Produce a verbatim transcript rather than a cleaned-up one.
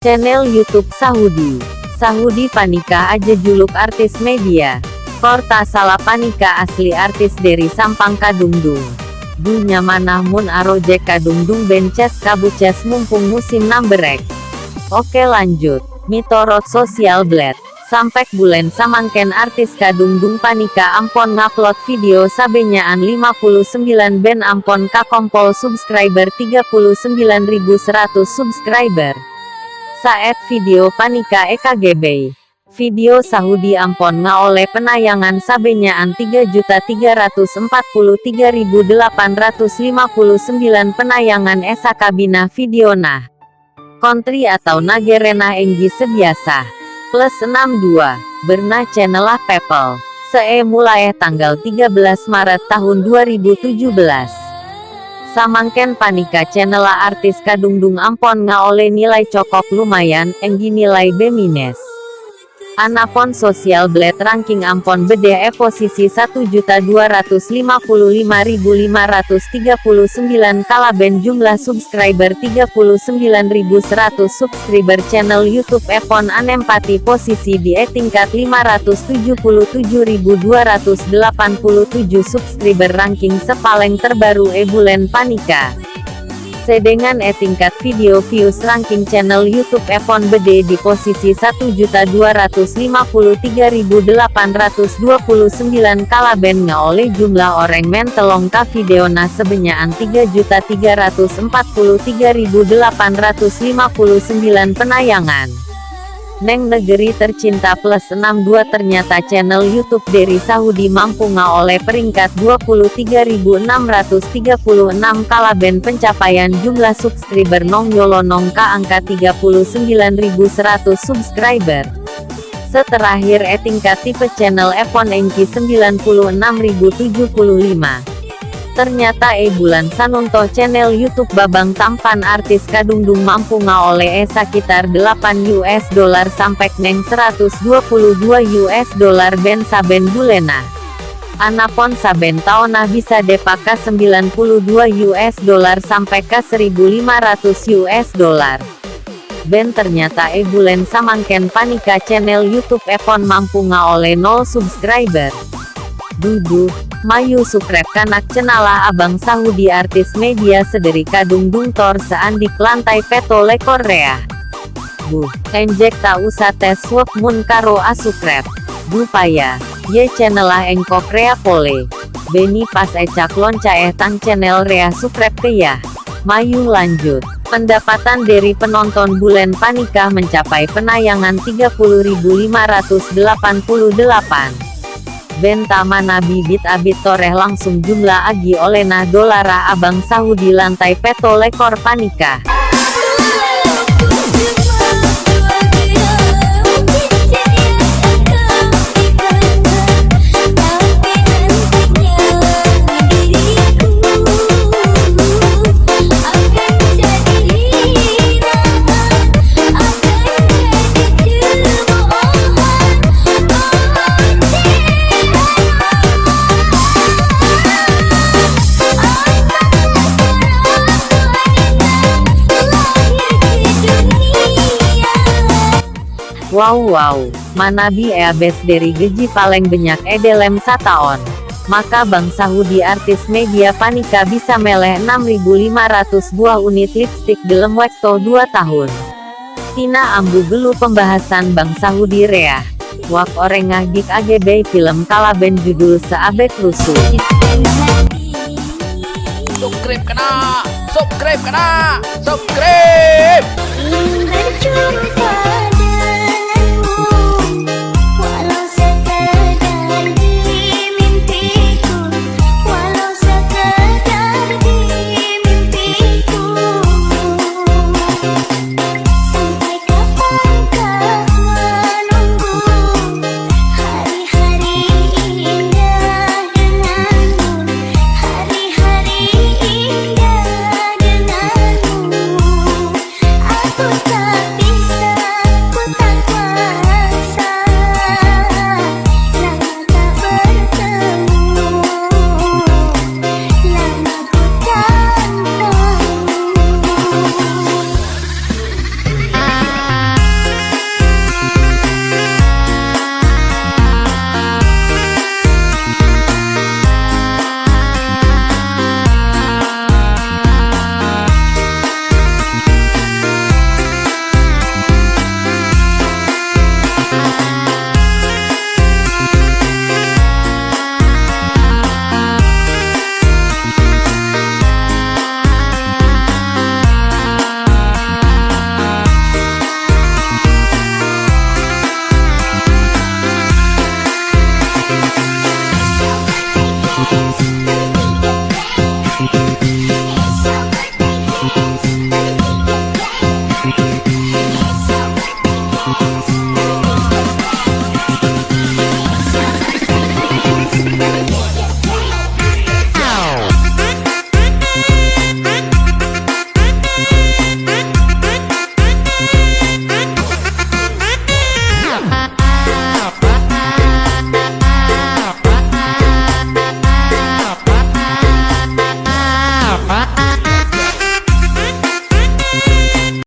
Channel YouTube Sahudi. Sahudi panèka ajhâjhuluk artis media. Kor ta' sala panèka asli artis dhâri Sampang Kadungdung. Dhu nyamana mon arojhâk Kadungdung bân cas kabucas mumpung musim nambhârrâk. Oke, lanjut. Mitorot Social Blade, sampè' bulân samangkèn artis Kadungdung panèka ampon ngupload video sabânnya'an lima puluh sembilan bân ampon kakompol subscriber tiga puluh sembilan ribu seratus subscriber. Saèt video panèka èkaghâbây, video Sahudi ampon ngaollè penayangan sabânnya'an tiga juta tiga ratus empat puluh tiga ribu delapan ratus lima puluh sembilan penayangan è sakabinna videona. Country atau naghârâna èngghi sè biyasa. Plus enam dua, bârna channella People, sè èmolaè tangghâl tiga belas Maret taon dua ribu tujuh belas. Samangkèn panèka channella artis Kadungdung ampon ngaollè nilai cokop lumayan, èngghi nilai B minus. Anapon Social Blade Ranking ampon bâdâ è posisi satu juta dua ratus lima puluh lima ribu lima ratus tiga puluh sembilan kalabân jumlah subscriber tiga puluh sembilan ribu seratus subscriber. Channel YouTube èpon anèmpati posisi dhi è tingkat lima ratus tujuh puluh tujuh ribu dua ratus delapan puluh tujuh subscriber, ranking sè palèng terbaru è bulân panèka. Sedangkan è tingkat video views, ranking channel YouTube èpon bâdâ dhi posisi satu juta dua ratus lima puluh tiga ribu delapan ratus dua puluh sembilan kalabân ngaollè jumlah orèng mènta longka videona sabânnya'an tiga juta tiga ratus empat puluh tiga ribu delapan ratus lima puluh sembilan penayangan. Neng Negeri Tercinta Plus enam dua, ternyata channel YouTube dhâri Sahudi mampu ngaollè peringkat dua puluh tiga ribu enam ratus tiga puluh enam kalabân pencapaian jumlah subscriber nong nyolonong ka angka tiga puluh sembilan ribu seratus subscriber. Sè terakhir è tingkat tipe channel èpon èngghi sembilan puluh enam ribu tujuh puluh lima. Ternyata è bulân sanonto channel YouTube Babang Tampan artis Kadungdung mampu ngaollè è sakitar delapan U S dollar sampè' neng seratus dua puluh dua U S dollar bân sabân bulânna. Anapon sabân taonna bisa dâpa' ka sembilan puluh dua U S dollar sampè' ka seribu lima ratus U S dollar. Bân ternyata è bulân samangkèn panèka channel YouTube èpon mampu ngaollè nol subscriber. Dudu, mayu subscribe ka channella Abang Sahudi artis media sè dhâri Kadungdung tor sè anḍi' lantai pètto lèkor rèya. Bu, enjâ' ta' osa tès swab mon karo asubscribe. Bu paya, yâ channella èngko' rèya polè. Bânnè pas ècak loncaè tang channel rèya subscribe kèya. Mayu lanjut. Pendapatan dhâri penonton bulân panèka mencapai penayangan tiga puluh ribu lima ratus delapan puluh delapan. Bân ta' manabi bit-abit torè langsung jumla'aghi ollèna dollarra Abang Sahudi lantai pètto lèkor panèka. Wow, wow, manabi èabâs dhâri ghâji palèng bânnya' è dâlem sataon, maka Bang Sahudi artis media panèka bisa mèlè enam ribu lima ratus buah unit lipstik dâlem bâkto dua taon. Tina ambu ghâllu pembahasan Bang Sahudi rèya. Wak orèngnga ghi' aghâbây film kalabân judul Sè Abâk Rusu. Subscribe kèna, subscribe kèna, subscribe.